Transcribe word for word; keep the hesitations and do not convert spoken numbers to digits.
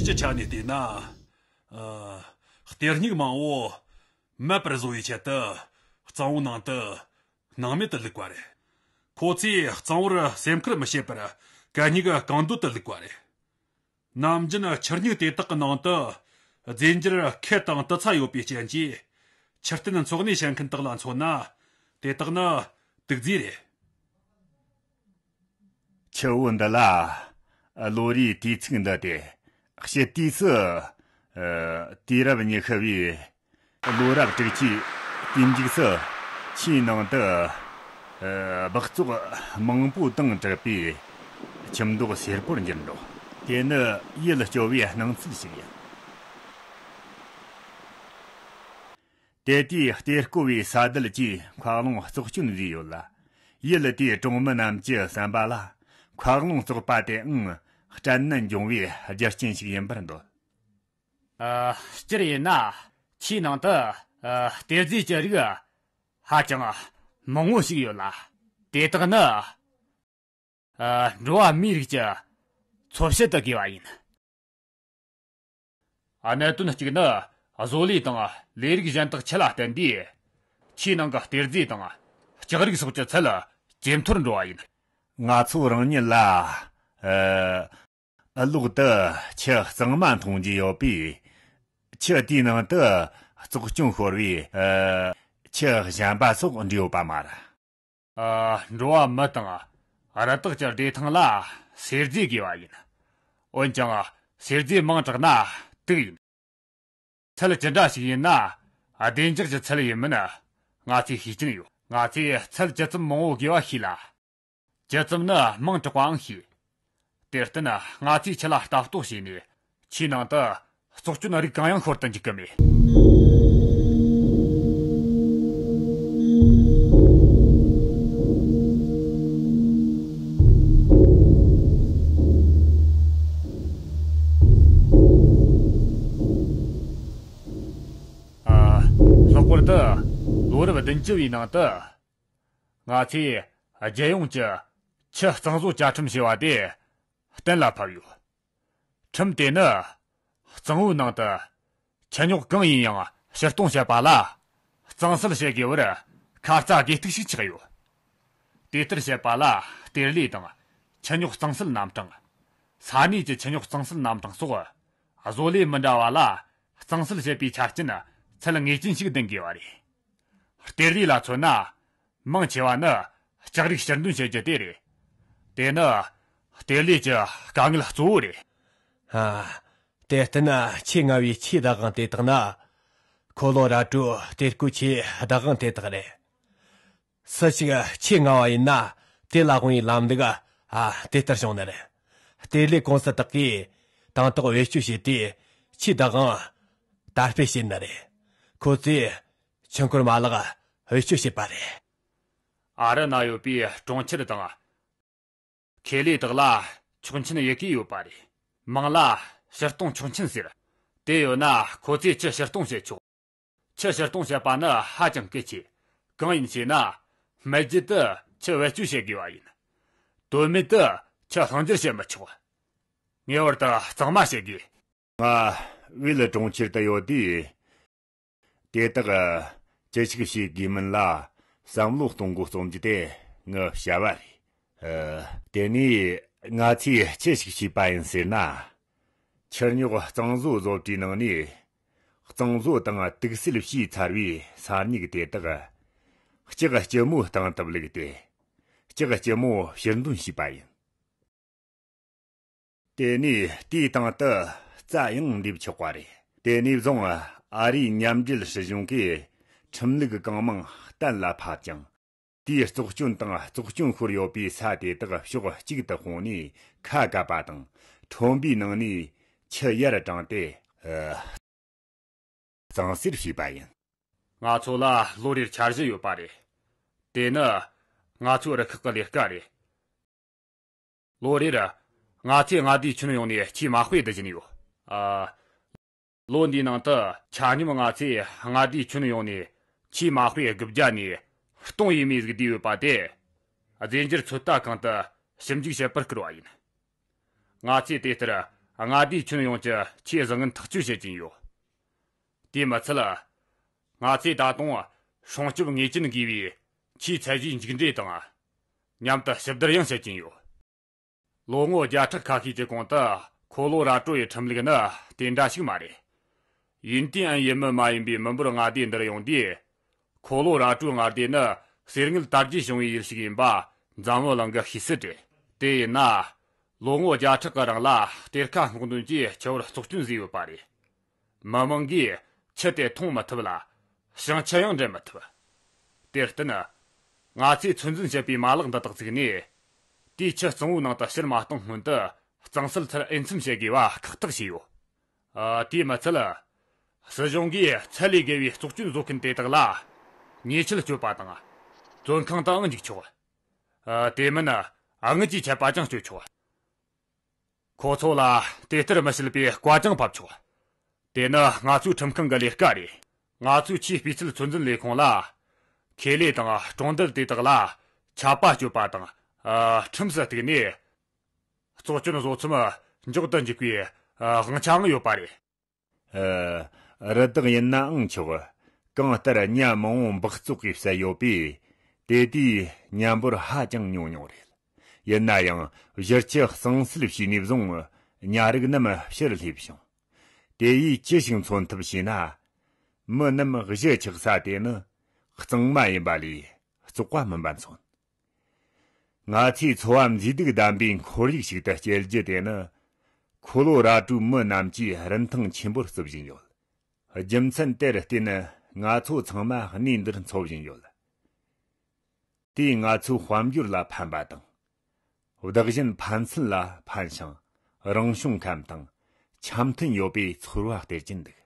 སྤྱི་ཆ་ནས་བལྟས་ན། ཨ། གཏེར་སྙིགས་མང་བོ་མེད་པར་བཟོ་བའི་ཆེད་དུ་གཙང་བོའི་ནང་དུ་སྣང་མེད་དུ་བླུགས་པ་རེད། ཁོ་ཚོས་གཙང་བོར་སེམས་ཁུར་མི་བྱེད་པར་གད་སྙིགས་གང་འདོད་དུ་བླུགས་པ་རེད། ནམ་རྒྱུན་ཆུ་སྙིགས་དེ་དག་གི་ནང་དུ་རྫས་འགྱུར་ཁལ་དང་དུ་ཚ་ཡོད་པའི་རྐྱེན་གྱིས། ཆུ་རྟེན་འཚོ་གནས་བྱེད་མཁན་དག་ལ་མཚོན་ན། དེ་དག་ནི་དུག་རྫས་རེད། ཆུ་བོ་འདི་ལ་ལོ་རེའི་དུས་ཚིགས་འདི་སྟེ། དཔྱིད་དུས་སུ། ཨ། དུས་རབས་ཉི་ཤུ་བའི་ལོ་རབས་དྲུག་ཅུའི་དུས་མཇུག་སུ་ཆུའི་ནང་དུ། ཨ། སྦགས་བཙོག་མང་པོ་དང་བྲལ་བའི་ཁྱིམ་མདོག་སེར་པོར་འགྱུར་འགྲོ། དེ་ནི་ཡུལ་སྐྱོ་བའི་སྣང་ཚུལ་ཞིག་ཡིན། དེ་དུས་གཏེར་རྐོ་བའི་ས་དེད་ཀྱིས་མཁའ་རླུང་བཙོག་སྐྱོན་བཟོས་ཡོད་ལ། ཡུལ་དེའི་གྲོང་མི་རྣམས་ཀྱི་བསམ་པ་ལ། མཁའ་རླུང་བཙོག་པ་དེའང་སྐྲན་ནད་འབྱུང་བའི་རྒྱུ་རྐྱེན་ཞིག་ཡིན་པར་འདོད། ཨ། སྤྱིར་ཡིན་ན། ཆུའི་ནང་དུ། ཨ། གཏེར་རྫས་ཀྱི་རིགས་ཧ་ཅང་མང་བོ་ཞིག་ཡོད་ལ། དེ་དག་ནི། ཨ། འགྲོ་བ་མིའི་རིགས་ཀྱི་འཚོ་བྱེད་དུ་དགོས་པ་ཡིན། གནད་དོན་གཅིག་ནི། བཟོ་ལས་དང་ལས་རིགས་གཞན་དག་ཆུ་ལ་བརྟེན་དུས། ཆུའི་ནང་གི་གཏེར་རྫས་དང་ལྕགས་རིགས་སོགས་ཀྱི་ཚད་ཇེ་མཐོར་འགྲོ་བ་ཡིན། ང་ཚོ་རང་ཉིད་ལ། ཨ། འུ་ལོག་ཏུ་ཆུ་གཙང་མ་འཐུང་རྒྱུ་ཡོད་པས། ཆུ་དེའི་ནང་དུ་བཙོག་སྐྱོན་ཤོར་བའི། ཨ། ཆུ་གཞན་པ་སོགས་འདྲེས་ཡོད་པ་མ་རེད། ཨ། འགྲོ་བ་མི་དང་རི་དྭགས་ཀྱི་བདེ་ཐང་ལ་སེར་རྫས་དགོས་པ་ཡིན། འོན་ཀྱང་སེར་རྫས་མང་དྲགས་ན་དུག་ཡིན། ཚད་ཅི་འདྲ་ཞིག་ཡིན་ན་བདེ་འཇགས་ཀྱི་ཚད་ཡིན་མིན་ང་ཚོས་ཤེས་ཀྱིན་ཡོད། ང་ཚོས་ཚད་ཇི་ཙམ་མང་བོ་དགོས་པ་ཤེས་ལ། ཇི་ཙམ་ནི་མང་དྲགས་པའང་ཤེས། དེར་བརྟེན་ང་ཚོས་ཆུ་ལ་ལྟ་རྟོག་བྱས་ནས། ཆུའི་ནང་དུ་བཙོག་སྐྱོན་རིགས་གང་ཡང་ཤོར་དུ་འཇུག་གི་མེད། ཨ། ལྷག་པར་དུ་ལོ་རབས་བདུན་ཅུ་བའི་ནང་དུ། ང་ཚོས་རྒྱལ་ཡོངས་ཀྱི་ཆུ་གཙང་བཟོ་བཅའ་ཁྲིམས་ཞེས་པ་དེ་གཏན་ལ་ཕབ་ཡོད། ཁྲིམས་དེ་ནི་གཙང་བོའི་ནང་དུ་ཆུ་རྙོག་གང་ཡིན་ཡང་ཕྱིར་གཏོང་བྱེད་པ་ལ་གཙང་སེལ་བྱེད་དགོས་པར་ཁ་ཚ་དགོས་གཏུགས་ཤིག་ཆགས་ཡོད། དེ་ལྟར་བྱེད་པ་ལ་གཏེར་ལས་དང་ཆུ་རྙོག་གཙང་སེལ་རྣམ་གྲངས། ས་གནས་ཀྱི་ཆུ་རྙོག་གཙང་སེལ་རྣམ་གྲངས་སོགས་བཟོ་ལས་མི་འདྲ་བ་ལ་གཙང་སེལ་བྱེད་པའི་ཆ་རྐྱེན་ཚད་ངེས་ཅན་ཞིག་ལྡན་དགོས་པ་རེད། གཏེར་ལས་ལ་མཚོན་ན། མང་ཆེ་བ་ནི་ལྕགས་རིགས་ཕྱིར་འདོན་བྱེད་རྒྱུ་དེ་རེད། དེ་ནི་གཏེར་ལས་ཀྱི་དཀའ་ངལ་གཙོ་བོ་རེད། ཨ། དེར་བརྟེན་ཆེས་སྔ་བའི་ཆུའི་བདག་དབང་དེ་དག་ནི། འཁོར་ལོ་ར་སྤྲོད་གཏེར་རྐོས་ཆུའི་བདག་དབང་དེ་དག་རེད། སུ་ཞིག་ཆེས་སྔ་བ་ཡིན་ན་དེ་ལ་དབང་བའི་ལམ་ལུགས། ཨ། དེ་ལྟར་བྱུང་ནི་རེད། གཏེར་ལས་ཀུང་སི་དག་གིས་དང་ཐོག་བེད་སྤྱོད་བྱས་ཏེ་ཆུའི་བདག་དབང་དར་སྤེལ་བྱས་ནི་རེད། ཁོ་ཚོས་ཆུ་འཁོར་མ་ལག་བེད་སྤྱོད་བྱས་པ་རེད། ཨ་རི་ན་ཡོད་པའི་གྲོང་ཁྱེར་དང་། ཁེ་ལས་དག་ལ་ཆོག་མཆན་ཡི་གེ་ཡོད་པ་རེད། མིང་ལ་ཕྱིར་གཏོང་ཆོག་མཆན་ཟེར། དེ་ཡོད་ན་ཁོ་ཚོས་ཆུ་ཕྱིར་གཏོང་བྱེད་ཆོག་ཆུ་ཕྱིར་གཏོང་བྱེད་པ་ནི་ཧ་ཅང་གལ་ཆེ། གང་ཡིན་ཞེ་ན། སྨད་རྒྱུད་དུ་ཆུ་བེད་སྤྱོད་བྱེད་དགོས་པ་ཡིན། དོན་མེད་དུ་ཆུ་བསླང་སྦྱར་བྱེད་མི་ཆོག་ངེས་པར་དུ་གཙང་མ་བྱེད་དགོས། ང་བིལ་གྲོང་ཁྱེར་དུ་ཡོད་དུས། དེ་དག་ཅི་ཞིག་བྱེད་དགོས་མིན་ལ་བསམ་བློ་གཏོང་འགོ་རྩོམ་རྒྱུ་དེ་ངའི་བྱ་བ་རེད། ཨ། དེ་ནས་ང་ཚོས་ཅི་ཞིག་བྱས་པ་ཡིན་ཟེར་ན། ཆུ་རྙོག་གཙང་བཟོ་བཟོ་གྲྭའི་ནང་ནས་གཙང་བཟོ་དང་དུག་སེལ་བྱས་ཚར་བའི་ས་སྨྱུག་དེ་དག་ལྕགས་ལྕི་མོའི་སྟེང་དུ་བླུགས་ཏེ། ལྕགས་ལྕི་མོ་ཕྱིར་འདོན་བྱས་པ་ཡིན། དེ་ནས་དེའི་སྟེང་དུ་རྩྭ་ཡང་འདེབས་ཆོག་པ་རེད། དེ་ནས་བཟུང་ཨ་རིའི་མཉམ་འབྲེལ་སྲིད་གཞུང་གིས་ཁྲིམས་ལུགས་གང་མང་གཏན་ལ་ཕབ་ཅིང་། དེའི་བཙོག་སྐྱོན་དང་བཙོག་སྐྱོན་ཤོར་ཡོད་པའི་ས་དེ་དག་ཕྱོགས་གཅིག་ཏུ་སྤུངས་ནས་ཁ་བཀབ་པ་དང་། ཁྲོན་པའི་ནང་ནས་ཆུ་ཡར་དྲངས་ཏེ། ཨ། གཙང་སེལ་བྱས་པ་ཡིན། ང་ཚོ་ལ་ལོ་རེར་འཆར་གཞི་ཡོད་པ་རེད། དེ་ནི་ང་ཚོའི་རུ་ཁག་གི་ལས་ཀ་རེད། ལོ་རེར་ང་ཚོས་མངའ་སྡེའི་ཁྱོན་ཡོངས་ནས་ཆུའི་མ་དཔེ་བསྡུ་བཞིན་ཡོད། ཨ། ལོ་འདིའི་ནང་དུ་ཆ་སྙོམས་ང་ཚོས་མངའ་སྡེའི་ཁྱོན་ཡོངས་ནས་ཆུའི་མ་དཔེ་དགུ་བརྒྱ་ནས་སྟོང་ཡས་མས་ཟིག་བསྡུས་ཡོད་པ་དེ། རྫས་འགྱུར་ཚོད་ལྟ་ཁང་དུ་ཞིབ་འཇུག་བྱེད་པར་བསྐུར་བ་ཡིན། ང་ཚོས་དེ་ལྟར་ མངའ་སྡེའི་ཁྱོན་ཡོངས་ཀྱི་ཆེས་བཟང་ངན་ཐག་གཅོད་བྱེད་ཀྱིན་ཡོད། དེས་མ་ཚད། ང་ཚོས་ད་དུང་སྲུང་སྐྱོབ་ངེས་ཅན་དགོས་པའི་ཆེས་ཚད་གཞིའི་མཇུག་འབྲས་དང་མཉམ་དུ་ཞིབ་བསྡུར་ཡང་བྱེད་ཀྱིན་ཡོད། ལོ་ངོ་བརྒྱ་ཕྲག་ཁ་ཤས་ཀྱི་གོང་དུ་ཁོ་ལོ་ར་ཀྲོ་ཡི་ཁྲིམས་ལུགས་ནི་དེ་འདྲ་ཞིག་མ་རེད། ཡུན་ཏིང་ཨན་ཡུལ་མི་མ་ཡིན་པའི་མི་འབོར་མངའ་སྡེ་འདིར་ཡོང་དུས། ཁོ་ལོ་ར་ཀྲོའི་མངའ་སྡེ་ནི་གསེར་དངུལ་དར་རྒྱས་བྱུང་བའི་ཡུལ་ཞིག་ཡིན་པ་འཛམ་བུ་གླིང་གི་ཤེས་གསལ་རེད། དེ་ཡིན་ན། ལོ་ངོ་བརྒྱ་ཕྲག་གི་རིང་ལ་གཏེར་ཁ་སྔོག་འདོན་གྱིས་ཆུ་བར་བཙོག་སྐྱོན་བཟོས་ཡོད་པ་རེད། མི་མང་གིས་ཆུ་དེ་འཐུང་མི་ཐུབ་ལ། ཞིང་ཆུ་ཡང་འདྲེན་མི་ཐུབ། དེར་བརྟེན། ང་ཚོས་ཚོད་འཛིན་བྱེད་པའི་མ་ལག་འདི་དག་བཙུགས་ནས། དེའི་ཆུ་གཙང་བོའི་ནང་དུ་ཕྱིར་མ་གཏོང་སྔོན་དུ་གཙང་སེལ་ཚུལ་འོས་འཚམ་བྱེད་དགོས་པ་ཁག་ཐེག་བྱས་ཡོད། ཨ། དེས་མ་ཚད། སྲིད་གཞུང་གིས་ཚད་ལས་བརྒལ་བའི་བཙོག་སྐྱོན་བཟོ་མཁན་དེ་དག་ལ་ཉེས་ཆད་གཅོད་པ་དང་། བཙོན་ཁང་དུའང་འཇུག་ཆོག་ཨ། དེ་མིན། དངུལ་གྱི་ཆད་པ་ཀྱང་གཅོད་ཆོག་ཁོ་ཚོ་ལ་དེ་ལྟར་མི་བྱེད་པའི་བཀའ་ཀྱང་ཕབ་ཆོག་དེ་ནི་ང་ཚོའི་ཁྲིམས་ཁང་གི་ལས་ཀ་རེད། ང་ཚོའི་ཆེས་སྤུས་ཚད་ཚོད་འཛིན་ལས་ཁུངས་ལ། ཁེ་ལས་དང་གྲོང་རྡལ་དེ་དག་ལ་ཆད་པ་གཅོད་པ་དང་། ཨ། ཁྲིམས་སུ་གཏུགས་ནས། བཙོག་སྐྱོན་བཟོ་མཚམས་འཇོག་ཏུ་འཇུག་པའི། ཨ། དབང་ཆའང་ཡོད་པ་རེད། ཨ། རི་དྭགས་ཡིན་ནའང་ཆོག་གང་ལྟར་ཉ་མང་བོ་འབག་བཙོག་གིས་བསད་ཡོད་པས། དེ་དུས་ཉ་འབོར་ཧ་ཅང་ཉུང་ཉུང་རེད། ཡིན་ན་ཡང་བཞུར་ཆུ་གཙང་སེལ་བྱས་ནས་བཟུང་ཉ་རིགས་རྣམས་ཕྱིར་སླེབས་བྱུང་། དེ་ཡིས་ཅི་ཞིག་མཚོན་ཐུབ་ཞེ་ན། མི་རྣམས་གཞི་ཆགས་ས་དེ་ནི་གཙང་མ་ཡིན་པ་ལས་བཙོག་པ་མིན་པ་མཚོན། ང་ཚོས་འཚོ་བ་མཛེས་སྡུག་ལྡན་པའི་ཁོར་ཡུག་ཞིག་ཏུ་སྐྱེལ་རྒྱུ་དེ་ནི། ཁོ་ལོ་ར་ཀྲོའི་མི་རྣམས་ཀྱིས་རིན་ཐང་ཆེན་པོར་བརྩི་བཞིན་ཡོད། རྒྱུ་མཚན་དེར་བརྟེན། ང་ཚོ་ཚང་མ་གནས་འདིར་འཚོ་བཞིན་ཡོད། དེས་ང་ཚོའི་དཔལ་འབྱོར་ལ་ཕན་པ་དང་། བདག་གཞན་ཕན་ཚུན་ལ་ཕན་ཞིང་། རང་བྱུང་ཁམས་དང་འཆམ་མཐུན་ཡོད་པའི་ཚོར་བ་སྟེར་གྱིན་འདུག